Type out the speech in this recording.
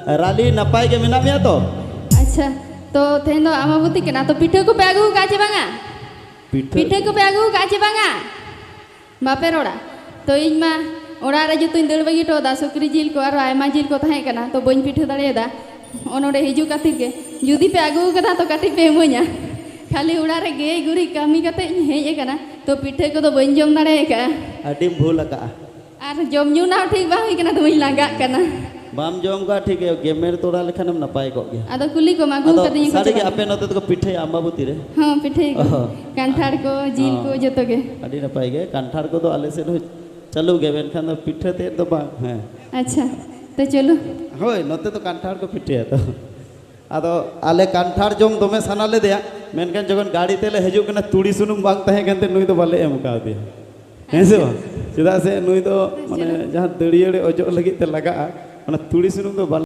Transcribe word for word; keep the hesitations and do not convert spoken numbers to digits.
Rally, ᱱᱟᱯᱟᱭ ᱜᱮ ᱢᱮᱱᱟᱜ ᱢᱮᱭᱟ ᱛᱚ? ᱟᱪᱪᱷᱟ, ᱛᱚ ᱛᱮᱦᱮᱧ ᱫᱚ ᱟᱢᱵᱟᱵᱚᱛᱤ ᱠᱟᱱᱟ, ᱛᱚ ᱯᱤᱴᱷᱟᱹ ᱠᱚᱯᱮ ᱟᱹᱜᱩ ᱟᱠᱟᱫᱼᱟ ᱪᱮ ᱵᱟᱝᱟ? ᱯᱤᱴᱷᱟᱹ? ᱯᱤᱴᱷᱟᱹ ᱠᱚᱯᱮ ᱟᱹᱜᱩ ᱟᱠᱟᱫᱼᱟ ᱪᱮ ᱵᱟᱝᱟ? ᱵᱟᱯᱮ ᱨᱚᱲᱟ᱾ ᱛᱚ ᱤᱧ ᱢᱟ ᱚᱲᱟᱜ ᱨᱮ ᱡᱚᱛᱚᱧ ᱫᱟᱹᱲ ᱵᱟᱹᱜᱤ ᱦᱚᱴᱚ ᱟᱫᱟ, ᱥᱩᱠᱨᱤ ᱡᱤᱞ ᱠᱚ ᱟᱨᱚ ᱟᱭᱢᱟ ᱡᱤᱞ ᱠᱚ ᱛᱟᱦᱮᱸ ᱠᱟᱱᱟ, ᱛᱚ ᱵᱟᱹᱧ ᱯᱤᱴᱷᱟᱹ ᱫᱟᱲᱮᱭᱟᱫᱟ᱾ ᱱᱚᱜᱼᱚ ᱱᱚᱰᱮ ᱦᱤᱡᱩᱜ ᱠᱷᱟᱹᱛᱤᱨ ᱜᱮ, ᱡᱩᱫᱤ ᱯᱮ ᱟᱹᱜᱩ ᱟᱠᱟᱫᱟ ᱛᱚ ᱠᱟᱹᱴᱤᱡ ᱯᱮ ᱤᱢᱟᱹᱧᱟ᱾ ᱠᱷᱟᱹᱞᱤ ᱚᱲᱟᱜ ᱨᱮ ᱜᱮᱡ ᱜᱩᱨᱤᱡ ᱠᱟᱹᱢᱤ ᱠᱟᱛᱮ ᱤᱧ ᱦᱮᱡ ᱟᱠᱟᱱᱟ, ᱛᱚ ᱯᱤᱴᱷᱟᱹ ᱠᱚᱫᱚ ᱵᱟᱹᱧ ᱡᱚᱢ ᱫᱟᱲᱮ ᱟᱠᱟᱫᱼᱟ᱾ ᱟᱹᱰᱤᱢ ᱵᱷᱩᱞ ᱟᱠᱟᱫᱼᱟ᱾ ᱟᱨ ᱡᱚᱢ ᱧᱩ ᱨᱮᱱᱟᱜ ᱴᱷᱤᱠ ᱵᱟᱝ ᱦᱩᱭ ᱠᱟᱱᱟ, ᱫᱚᱢᱮᱧ ᱞᱟᱸᱜᱟᱜ ᱠᱟᱱᱟ᱾ ᱵᱟᱢ ᱡᱚᱢ ᱠᱟᱜ ᱴᱷᱤᱠ ᱜᱮ, ᱜᱮᱢᱮᱨ ᱛᱚᱨᱟ ᱞᱮᱠᱷᱟᱱᱮᱢ ᱱᱟᱯᱟᱭ ᱠᱚᱜ ᱜᱮᱭᱟ᱾ ᱟᱫᱚ ᱠᱩᱞᱤ ᱠᱚᱢ, ᱟᱹᱜᱩ ᱟᱫᱚ ᱠᱟᱹᱫᱤᱧᱟ ᱠᱚ ᱥᱟᱹᱨᱤ ᱥᱮ ᱜᱮ ᱵᱟᱝ? ᱟᱯᱮ ᱱᱚᱛᱮ ᱫᱚᱠᱚ ᱯᱤᱴᱷᱟᱹᱭᱟ ᱟᱢᱵᱟᱵᱚᱛᱤ ᱨᱮ? ᱦᱚᱸ, ᱯᱤᱴᱷᱟᱹᱭᱟᱠᱚ᱾ ᱚ᱾ ᱠᱟᱱᱴᱷᱟᱲ ᱠᱚ, ᱡᱤᱞ ᱠᱚ, ᱦᱚᱸ᱾ ᱡᱚᱛᱚ ᱜᱮ᱾ ᱟᱹᱰᱤ ᱱᱟᱯᱟᱭ ᱜᱮ, ᱠᱟᱱᱴᱷᱟᱲ ᱠᱚᱫᱚ ᱟᱞᱮ ᱥᱮᱫ ᱦᱚᱸ ᱪᱟᱹᱞᱩ ᱜᱮ, ᱢᱮᱱᱠᱷᱟᱱ ᱫᱚ ᱯᱤᱴᱷᱟᱹ ᱛᱮᱫ ᱫᱚ ᱵᱟᱝ᱾ ᱦᱮᱸ᱾ ᱟᱪᱪᱷᱟ, ᱛᱚ ᱪᱚᱞᱚ᱾ ᱦᱳᱭ, ᱱᱚᱛᱮ ᱫᱚ ᱠᱟᱱᱴᱷᱟᱲ ᱠᱚ ᱯᱤᱴᱷᱟᱹᱭᱟ ᱛᱚ᱾ ᱟᱫᱚ ᱟᱞᱮ ᱠᱟᱱᱴᱷᱟᱲ ᱡᱚᱢ ᱫᱚᱢᱮ ᱥᱟᱱᱟ ᱞᱮᱫᱮᱭᱟ, ᱢᱮᱱᱠᱷᱟᱱ ᱡᱚᱠᱷᱚᱱ ᱜᱟᱹᱰᱤ ᱛᱮᱞᱮ ᱦᱤᱡᱩᱜ ᱠᱟᱱᱟ, ᱛᱩᱲᱤ ᱥᱩᱱᱩᱢ ᱵᱟᱝ ᱛᱟᱦᱮᱸ ᱠᱟᱱᱛᱮ ᱱᱩᱭ ᱫᱚ ᱵᱟᱞᱮ ᱮᱢ ᱠᱟᱣᱫᱮᱭᱟ᱾ ᱦᱮᱸ ᱥᱮ ᱵᱟᱝ? ᱪᱮᱫᱟᱜ ᱥᱮ ᱱᱩᱭ ᱫᱚ ᱢᱟᱱᱮ ᱡᱟᱦᱟᱸ ᱫᱟᱹᱲᱭᱟᱹᱲ ᱚᱡᱚᱜ ᱞᱟᱹᱜᱤᱫ ᱛᱮ ᱞᱟᱜᱟᱜᱼᱟ, ᱚᱱᱟ ᱛᱩᱲᱤ ᱥᱩᱱᱩᱢ ᱫᱚ ᱵᱟᱞᱮ